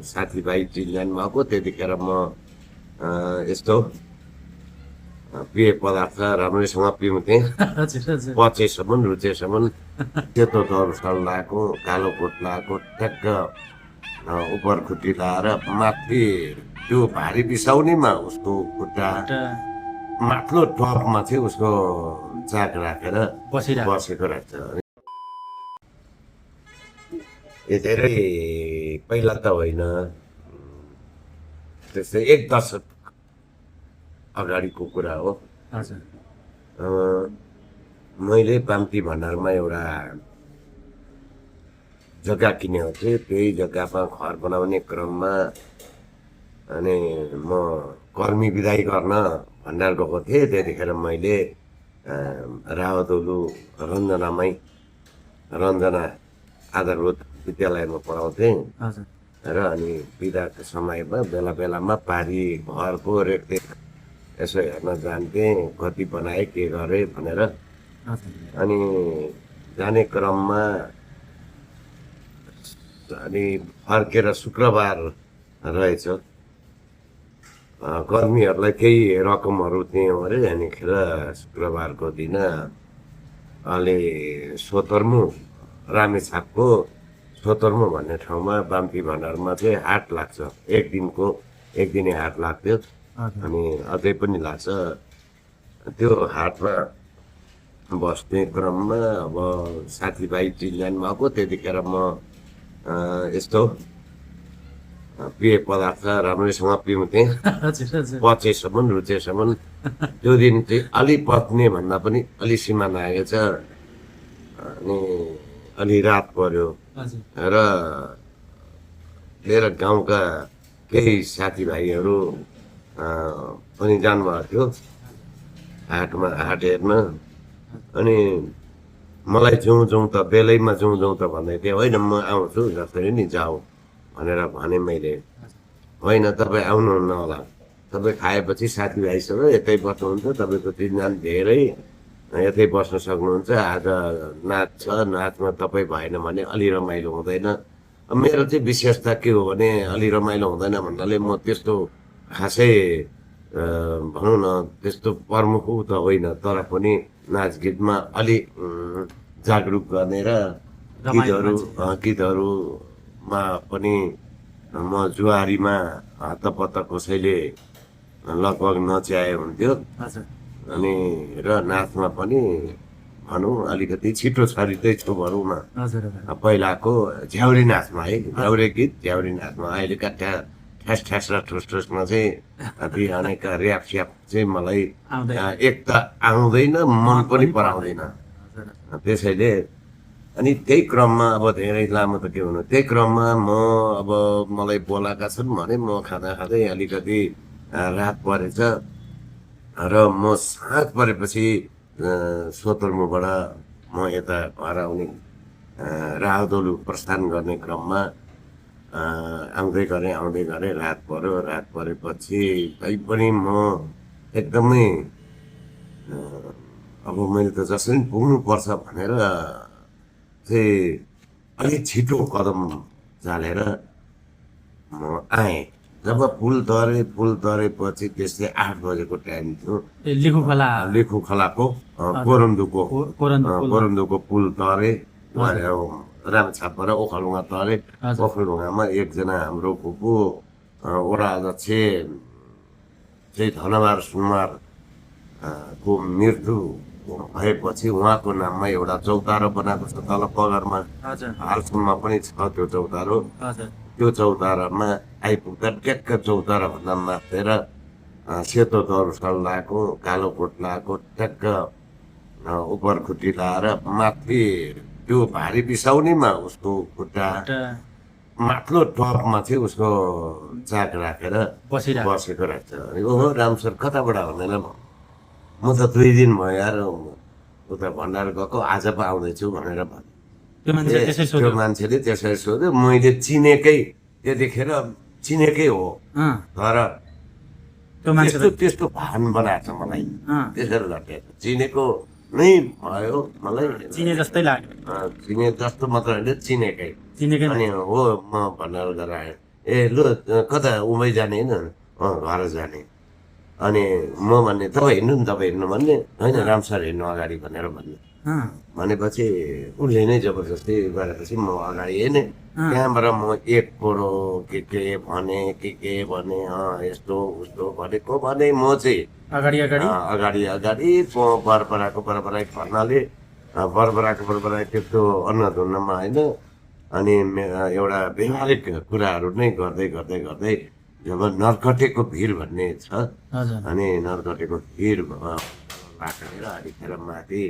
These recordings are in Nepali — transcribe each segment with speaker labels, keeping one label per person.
Speaker 1: साथीभाइ चिनजान भएको त्यतिखेर म यस्तो पेय पदार्थ राम्रैसँग पिउँथेँ।
Speaker 2: हजुर हजुर
Speaker 1: पचेसम्म रुचेसम्म सेतो दौरा लगाएको कालो कोट लगाएको ठ्याक्क उपर खुट्टी लाएर माथि त्यो भारी बिसाउनेमा उसको खुट्टा
Speaker 2: एउटा
Speaker 1: माथिल्लो टपमा चाहिँ उसको चाक राखेर
Speaker 2: बसिरहेको
Speaker 1: बसेको रहेछ। यो धेरै पहिला त होइन, त्यस्तै 1 दशक अगाडिको कुरा हो।
Speaker 2: हजुर
Speaker 1: मैले पाम्ती भण्डारमा एउटा जग्गा किनेको थिएँ। त्यही जग्गामा घर बनाउने क्रममा अनि म कर्मी बिदाई गर्न भण्डार गएको थिएँ। त्यतिखेर मैले रावतौलु रञ्जना आधारभूत विद्यालयमा पढाउँथेँ
Speaker 2: हजुर
Speaker 1: र अनि बिदाको समयमा बेला बेलामा पारी घरको रेखदेख यसो हेर्न जान्थेँ, कति बनाएँ के गरेँ भनेर।
Speaker 2: हजुर
Speaker 1: अनि जाने क्रममा अनि फर्केर शुक्रबार रहेछ, कर्मीहरूलाई केही रकमहरू दियौँ अरे। अनिखेर शुक्रबारको दिन अलि सोतर्मु रामेछापको सोतर्मु भन्ने ठाउँमा बाम्ती भण्डारमा चाहिँ हाट लाग्छ। एक दिने हाट लाग्थ्यो अनि अझै पनि लाग्छ। त्यो हाटमा बस्ने क्रममा अब साथीभाइ चिनजान भएको त्यतिखेर म यस्तो पेय पदार्थ राम्रैसँग पिउँथेँ।
Speaker 2: हजुर हजुर
Speaker 1: पचेसम्म रुचेसम्म त्यो दिन चाहिँ अलि पत्ने भन्दा पनि अलि सिमाना आएछ। अनि अलि रात पर्यो
Speaker 2: हजुर
Speaker 1: र मेरो गाउँका केही साथीभाइहरू पनि जानुभएको थियो हाट हेर्न। अनि मलाई जाउँ त बेलैमा जाउँ त भन्दै थिएँ। होइन म आउँछु जसरी नि जाऊ भनेर भने मैले। होइन तपाईँ आउनुहुन्न होला, तपाईँ खाएपछि साथीभाइसँग यतै बस्नुहुन्छ, तपाईँको चिनजान धेरै यतै बस्न सक्नुहुन्छ। आज नाच छ, नाचमा तपाईँ भएन भने अलि रमाइलो हुँदैन। मेरो चाहिँ विशेषता के हो भने अलि रमाइलो हुँदैन भन्नाले म त्यस्तो खासै भनौँ न त्यस्तो प्रमुख त होइन, तर पनि नाचगीतमा अलि जागरुक गर्ने र गीतहरूमा पनि म जुहारीमा हत्तपत्त कसैले लगभग नच्याए हुन्थ्यो।
Speaker 2: हजुर
Speaker 1: अनि र नाचमा पनि भनौँ अलिकति छिटो छरितै छु भनौँ न।
Speaker 2: हजुर
Speaker 1: पहिलाको झ्याउरी नाचमा है, झ्याउरी नाचमा अहिलेका ठ्यास ठ्यास र ठुस ठुसमा चाहिँ ती अनेक ऱ्याप स्याप चाहिँ मलाई एक त आउँदैन, मन पनि पराउँदैन। त्यसैले अनि त्यही क्रममा अब धेरै लामो त के हुनु, त्यही क्रममा म अब मलाई बोलाएका छन् भने म खाँदा खाँदै अलिकति रात परेछ र म साँझ परेपछि सोतर्मुबाट म यता घर आउने रावतौलु प्रस्थान गर्ने क्रममा आउँदै गरेँ रात पर्यो। रात परेपछि तैपनि म एकदमै अब मैले त जसरी पनि पुग्नुपर्छ भनेर चाहिँ अलिक छिटो कदम चालेर म आएँ। जब पुल तरेपछि त्यस्तै 8 बजेको टाइम थियो। लिखु खोलाको कोरन्दुको पुल तरे, रामेछापबाट ओखलढुङ्गा तरे। ओखलढुङ्गामा एकजना हाम्रो फुपू वडा अध्यक्ष चाहिँ धनबहादुर सुनवार को मृत्यु भएपछि उहाँको नाममा एउटा चौतारो बनाएको छ तल पगरमा। हालसम्म पनि छ त्यो चौतारो। त्यो चौतारामा आइपुग्दा ट्याक्क चौताराभन्दा माथेर सेतो दौरा लगाएको कालो कोट लगाएको ट्याक्क उपर खुट्टी लाएर माथि त्यो भारी बिसाउनेमा उसको खुट्टा माथिल्लो टपमा चाहिँ उसको चाक राखेर बसेको रहेछ। अनि ओहो रामसर कताबाट भनेर म त 2 दिन भयो यार उता भण्डार गएको, आज पो आउँदैछु भनेर भने। त्यो मान्छेले त्यसरी सोध्यो। मैले त्यतिखेर चिनेकै हो, तर त्यस्तो भान बनाएको छ मलाई। त्यसरी घटेको चिनेको नै भयो मलाई, चिने जस्तो मात्र होइन चिनेकै। अनि हो म भण्डार गरेर आएँ। लु कता उमै जाने होइन घर जाने अनि म भन्ने तपाईँ हिँड्नु नि तपाईँ हिँड्नु भन्ने होइन रामसार हिँड्नु अगाडि भनेर भन्ने भनेपछि उसले नै जबरजस्ती गरेपछि म अगाडि हिँडेँ त्यहाँबाट म एक कुरो के भने यस्तो उस्तो भनेको भने म चाहिँ अगाडि बरबराको खर्नाले बरबराको त्यस्तो अन्नधुन्नमा होइन अनि एउटा व्यवहारिक कुराहरू नै गर्दै जब नर्कटेको भिर भन्ने छ अनि नर्कटेको भिर राखेर अलिखेर माथि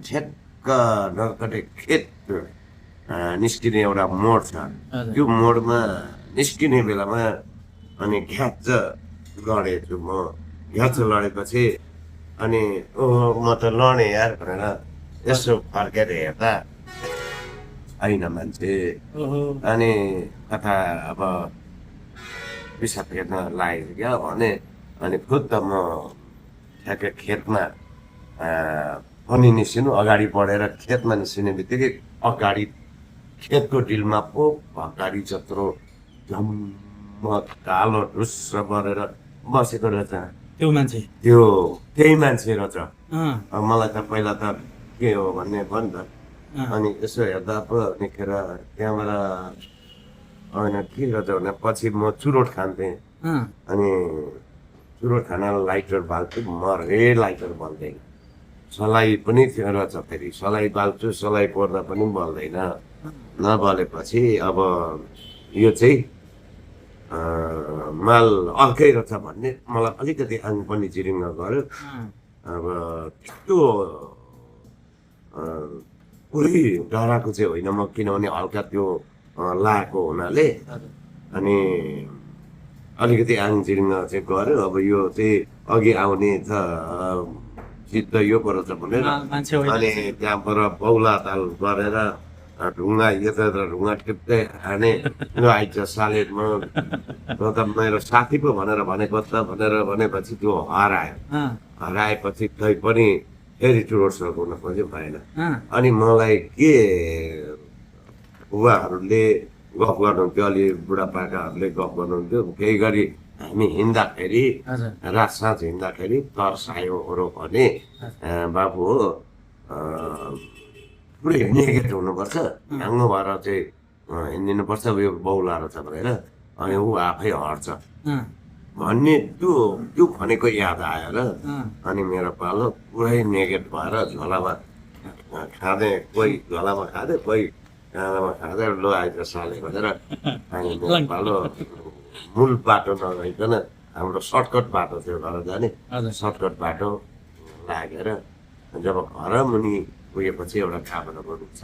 Speaker 1: ठ्याक्क नर्कटे खेत निस्किने एउटा मोड छ त्यो मोडमा निस्किने बेलामा अनि घ्याच लडेछु म घ्याच लडेपछि अनि म त लडेँ यार भनेर यसो फर्केर हेर्दा छैन मान्छे अनि कथा अब पिसाब फेर्न लागेको क्या भने अनि खुद्द म ठ्याक्कै खेतमा पनि निस्किनु अगाडि बढेर खेतमा निस्किने बित्तिकै अगाडि खेतको डिलमा पो अगाडि जत्रो झम्म कालो ढुस्स परेर बसेको रहेछ त्यही मान्छे रहेछ मलाई त पहिला त के हो भन्ने भयो नि त अनि यसो हेर्दा पो निखेर त्यहाँबाट होइन के गर्छ भने पछि म चुरोट खान्थेँ अनि चुरोट खान लाइटर बाल्छु मरे लाइटर बल्दैन सलाई पनि रहेछ फेरि सलाई बाल्छु सलाई पर्दा पनि बल्दैन नबलेपछि अब यो चाहिँ माल अर्कै रहेछ भन्ने मलाई अलिकति आङ पनि चिरिङ्ग गऱ्यो अब त्यो पुरै डराएको चाहिँ होइन म किनभने हल्का त्यो लागेको हुनाले अनि अलिकति आङ चिरिङ्ग चाहिँ गऱ्यो अब यो चाहिँ अघि आउने त चित्त यो परेछ भनेर अनि त्यहाँबाट बौला ताल गरेर ढुङ्गा यता ढुङ्गा टिप्दै हाने आइज साले म त मेरो साथी पो भनेर भनेको त भनेपछि त्यो हराएपछि तै पनि फेरि चुरोट सघाउन खोज्यो भएन अनि मलाई के बुवाहरूले गफ गर्नुहुन्थ्यो अलि बुढापाकाहरूले गफ गर्नुहुन्थ्यो केही गरी हामी हिँड्दाखेरि रात साँझ हिँड्दाखेरि तर्सायोहरू भने बाबु हो पुरै नेगेट हुनुपर्छ ढाङ्गो भएर चाहिँ हिँडिदिनुपर्छ यो बौला रहेछ भनेर अनि ऊ आफै हट्छ भन्ने त्यो भनेको याद आएर अनि मेरो पालो पुरै नेगेट भएर झोलामा खाँदै कोही झोलामा खाँदै कोही काँडामा खाँदै लो आइज साले भनेर अनि मेरो पालो मूल बाटो नगइकन हाम्रो सर्टकट बाटो थियो घर जाने सर्टकट बाटो लागेर जब घर मुनि पुगेपछि एउटा कामना गर्नु छ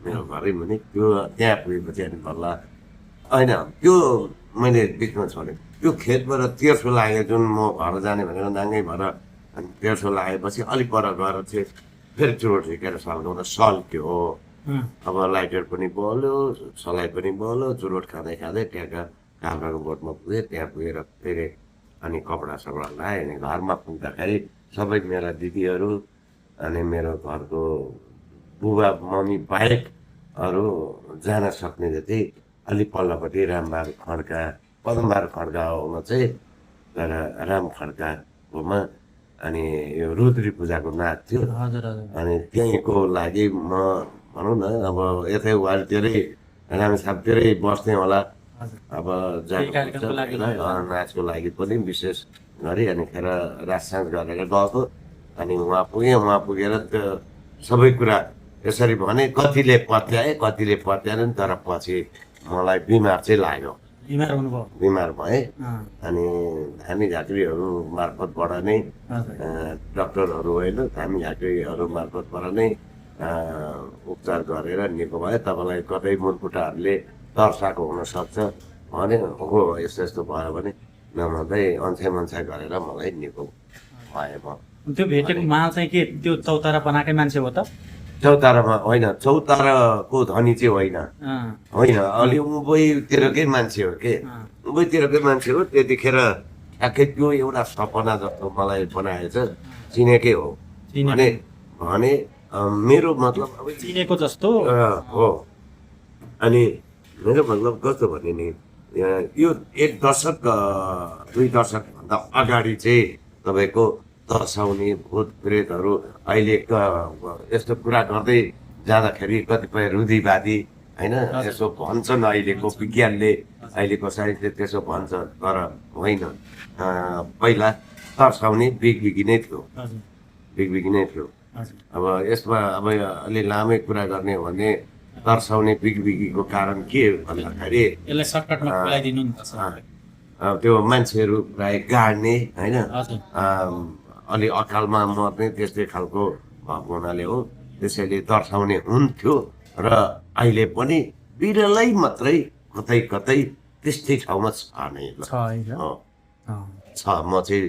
Speaker 1: मेरो घरै मुनि त्यो त्यहाँ पुगेपछि अनि बल्ल होइन त्यो मैले बिचमा छोडेँ त्यो खेतबाट तेर्सो लाग्यो जुन म घर जाने भनेर नाङ्गै भएर अनि तेर्सो लागेपछि अलिक पर गएर चाहिँ फेरि चुरोट झिकेर सल्काउँदा सल्क्यो अब लाइटर पनि बल्यो सलाई पनि बल्यो चुरोट खाँदै त्यहाँका काभ्राको बोटमा पुगेँ त्यहाँ पुगेर फेरि अनि कपडा सपडा लगाएँ अनि घरमा पुग्दाखेरि सबै मेरा दिदीहरू अनि मेरो घरको बुबा मम्मी बाहेकहरू जान सक्ने जति अलिक पल्लोपट्टि रामबहादुर खड्का पदमबहादुर खड्कामा चाहिँ तर राम खड्काकोमा अनि यो रुद्री पूजाको नाच थियो अनि त्यहीँको लागि म भनौँ न अब यतै वारतिरै रामेछापतिरै बस्थेँ होला अब नाचको लागि पनि विशेष गरी अनि खेर राजसाज गरेर गएको अनि उहाँ पुगेर त्यो सबै कुरा यसरी भने कतिले पत्याएन तर पछि मलाई बिमार चाहिँ लाग्यो बिमार भएँ अनि धामी झाँक्रीहरू मार्फतबाट नै डक्टरहरू होइन धामी झाँक्रीहरू मार्फतबाट नै उपचार गरेर निको भयो तपाईँलाई कतै मुटखुट्टाहरूले तर्साएको हुनसक्छ भने हो यस्तो भयो भने नभन्दै अन्छाइ गरेर मलाई निको भए म
Speaker 2: त्यो भेटेको माल चाहिँ के त्यो चौतारा बनाएकै मान्छे हो त
Speaker 1: चौतारामा होइन चौताराको धनी चाहिँ होइन अलि उभैतिरकै मान्छे हो के उभैतिरकै मान्छे हो त्यतिखेर ठ्याक्कै त्यो एउटा सपना जस्तो मलाई बनाएछ चिनेकै हो भने मेरो मतलब अब
Speaker 2: चिनेको जस्तो
Speaker 1: हो अनि मेरो मतलब कस्तो भने नि यो एक दशक 2 दशकभन्दा अगाडि चाहिँ तपाईँको तर्साउने भूत प्रेतहरू अहिले यस्तो कुरा गर्दै जाँदाखेरि कतिपय रुढीवादी होइन यसो भन्छन् अहिलेको विज्ञानले अहिलेको साइन्सले त्यसो भन्छ तर होइन पहिला तर्साउने बिगबिगी नै थियो
Speaker 2: हजुर
Speaker 1: बिगबिगी नै थियो
Speaker 2: हजुर
Speaker 1: अब यसमा अब अलि लामै कुरा गर्ने हो भने तर्साउने बिगबिगीको कारण के भन्दाखेरि
Speaker 2: यसलाई सर्टकटमा खुलाइदिनु नि त सर।
Speaker 1: अब त्यो मान्छेहरू प्राय गाड्ने होइन
Speaker 2: हजुर
Speaker 1: अलि अकालमा मर्ने त्यस्तै खालको भएको हुनाले हो त्यसैले तर्साउने हुन्थ्यो र अहिले पनि बिरलै मात्रै कतै कतै त्यस्तै ठाउँमा छ नै ल।
Speaker 2: छ है सर?
Speaker 1: अँ,
Speaker 2: अँ,
Speaker 1: छ म चाहिँ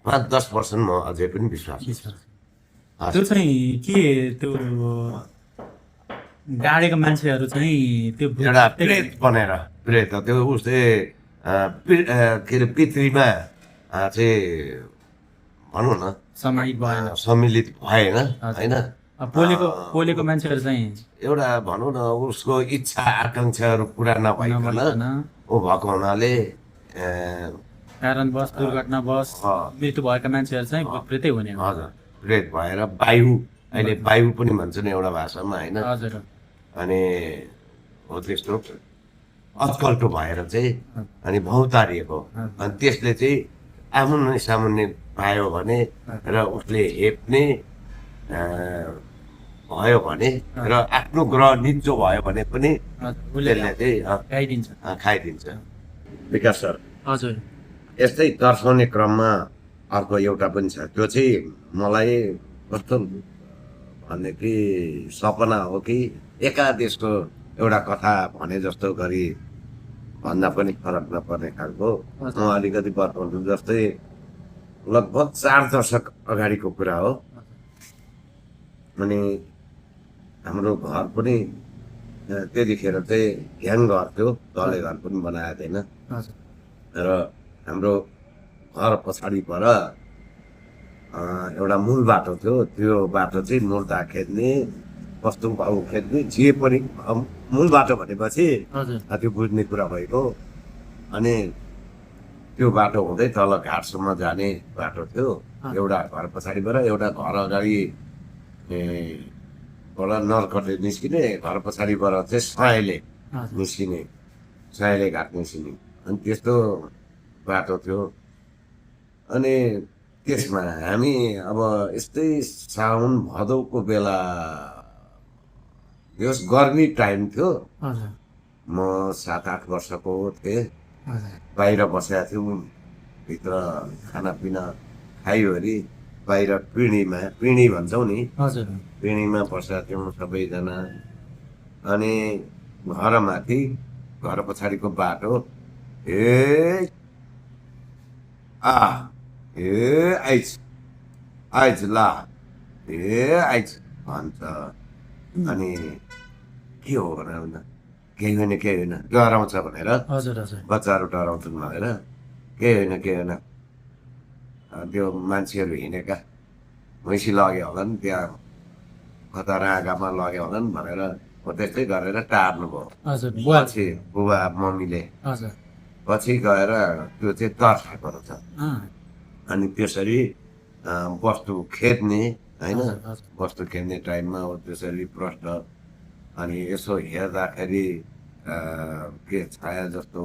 Speaker 1: 5-10% म अझै पनि विश्वास
Speaker 2: के छ?
Speaker 1: हस्।
Speaker 2: त्यो चाहिँ के त्यो गाडेको मान्छेहरू चाहिँ त्यो भूत
Speaker 1: एउटा प्रेत बनेर प्रेत त्यो उसले के अरे पितृमा चाहिँ भनौँ न
Speaker 2: समाहित भएन।
Speaker 1: सम्मिलित भएन होइन
Speaker 2: पोलेको मान्छेहरू चाहिँ
Speaker 1: एउटा भनौँ न उसको इच्छा आकाङ्क्षाहरू पुरा नभइकन
Speaker 2: नभइकन
Speaker 1: ऊ भएको हुनाले
Speaker 2: कारणवश दुर्घटनावश मृत्यु भएका मान्छेहरू चाहिँ भूत प्रेतै हुने हो।
Speaker 1: हजुर प्रेत भएर वायु अहिले वायु पनि भन्छन् एउटा भाषामा होइन
Speaker 2: हजुर
Speaker 1: अनि हो त्यस्तो अत्कल्टो भएर चाहिँ अनि भौतारिएको अनि त्यसले चाहिँ आमुन्ने सामुन्ने पायो भने र उसले हेप्ने भयो भने र आफ्नो ग्रह निचो भयो भने पनि
Speaker 2: उसले
Speaker 1: त्यसले चाहिँ
Speaker 2: गाइदिन्छ।
Speaker 1: खाइदिन्छ। विकास सर
Speaker 2: हजुर
Speaker 1: यस्तै तर्साउने क्रममा अर्को एउटा पनि छ त्यो चाहिँ मलाई कस्तो भन्ने कि सपना हो कि एकादेशको एउटा कथा भने जस्तो गरी भन्दा पनि फरक नपर्ने खालको म अलिकति बताउँछु जस्तै लगभग 4 दशक अगाडिको कुरा हो अनि हाम्रो घर पनि त्यतिखेर चाहिँ ह्याङ घर थियो तले घर पनि बनाएको थिएन
Speaker 2: हजुर
Speaker 1: र हाम्रो घर पछाडिबाट एउटा मूल बाटो थियो त्यो बाटो चाहिँ मुर्दा खेद्ने वस्तु भाउ खेद्ने जे पनि मूल बाटो भनेपछि
Speaker 2: हजुर
Speaker 1: त्यो बुझ्ने कुरा भएको अनि त्यो बाटो हुँदै तल घाटसम्म जाने बाटो थियो एउटा घर पछाडिबाट एउटा घर अगाडि बाट नरकटे निस्किने घर पछाडिबाट चाहिँ सायले
Speaker 2: हजुर
Speaker 1: निस्किने सायले घाट निस्किने अनि त्यस्तो बाटो थियो अनि त्यसमा हामी अब यस्तै साउन भदौको बेला यो गर्मी टाइम थियो
Speaker 2: हजुर
Speaker 1: म 7-8 वर्षको थिएँ
Speaker 2: हजुर
Speaker 1: बाहिर बसेका थियौँ भित्र खानापिना खाइवरी बाहिर पिँढी भन्छौँ नि
Speaker 2: हजुर
Speaker 1: पिँढीमा बसेका थियौँ सबैजना अनि घरमाथि घर पछाडिको बाटो ए आइज ला आइज भन्छ अनि के हो भनेर केही होइन डराउँछ भनेर
Speaker 2: हजुर हजुर
Speaker 1: बच्चाहरू डराउँछन् भनेर केही होइन त्यो मान्छेहरू हिँडेका भैँसी लग्यो होला नि त्यहाँ कता रागामा लग्यो होला नि भनेर हो त्यस्तै गरेर टार्नुभयो
Speaker 2: हजुर बुवा
Speaker 1: पछि बुबा मम्मीले
Speaker 2: हजुर
Speaker 1: पछि गएर त्यो चाहिँ तर्साएको रहेछ
Speaker 2: अँ,
Speaker 1: अनि त्यसरी वस्तु खेद्ने होइन
Speaker 2: हजुर, हजुर।
Speaker 1: वस्तु खेद्ने टाइममा हो त्यसरी प्रश्न अनि यसो हेर्दाखेरि के छाया जस्तो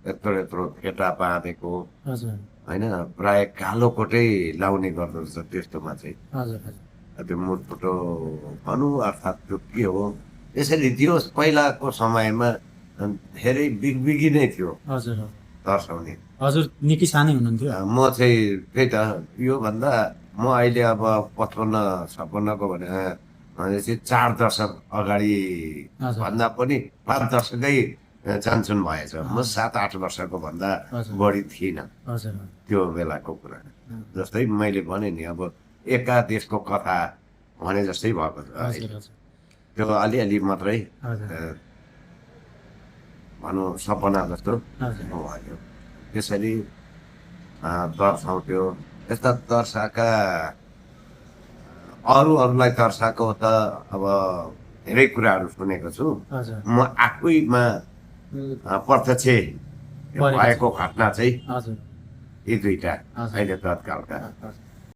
Speaker 1: यत्रो केटा बाँधेको
Speaker 2: हजुर
Speaker 1: होइन प्राय कालो कोटै लाउने गर्दो रहेछ त्यस्तोमा चाहिँ
Speaker 2: हजुर हजुर
Speaker 1: त्यो मुटफुटो भनौँ अर्थात् त्यो के हो यसरी त्यो पहिलाको समयमा धेरै बिगबिगी नै थियो
Speaker 2: हजुर
Speaker 1: तर्साउने
Speaker 2: हजुर निकै सानै हुनुहुन्थ्यो
Speaker 1: म चाहिँ त्यही त योभन्दा म अहिले अब 55-56 को भनेपछि 4 दशक अगाडि
Speaker 2: हजुर।
Speaker 1: भन्दा पनि 5 दशकै चान्सुन भएछ म 7-8 वर्षको भन्दा
Speaker 2: हजुर।
Speaker 1: बढी थिइनँ
Speaker 2: हजुर
Speaker 1: त्यो बेलाको कुरा जस्तै मैले भने नि अब एकादेशको कथा भने जस्तै भएको छ
Speaker 2: हजुर हजुर
Speaker 1: त्यो अलिअलि मात्रै
Speaker 2: हजुर
Speaker 1: भनौँ सपना जस्तो
Speaker 2: हजुर
Speaker 1: भयो त्यसरी तर्साउँथ्यो यस्ता तर्साका अरूलाई तर्साएको त अब धेरै कुराहरू सुनेको छु
Speaker 2: हजुर
Speaker 1: म आफैमा प्रत्यक्ष
Speaker 2: परेको छ।
Speaker 1: भएको घटना चाहिँ
Speaker 2: हजुर
Speaker 1: यी दुईटा
Speaker 2: हजुर।
Speaker 1: अहिले तत्कालका
Speaker 2: हजुर।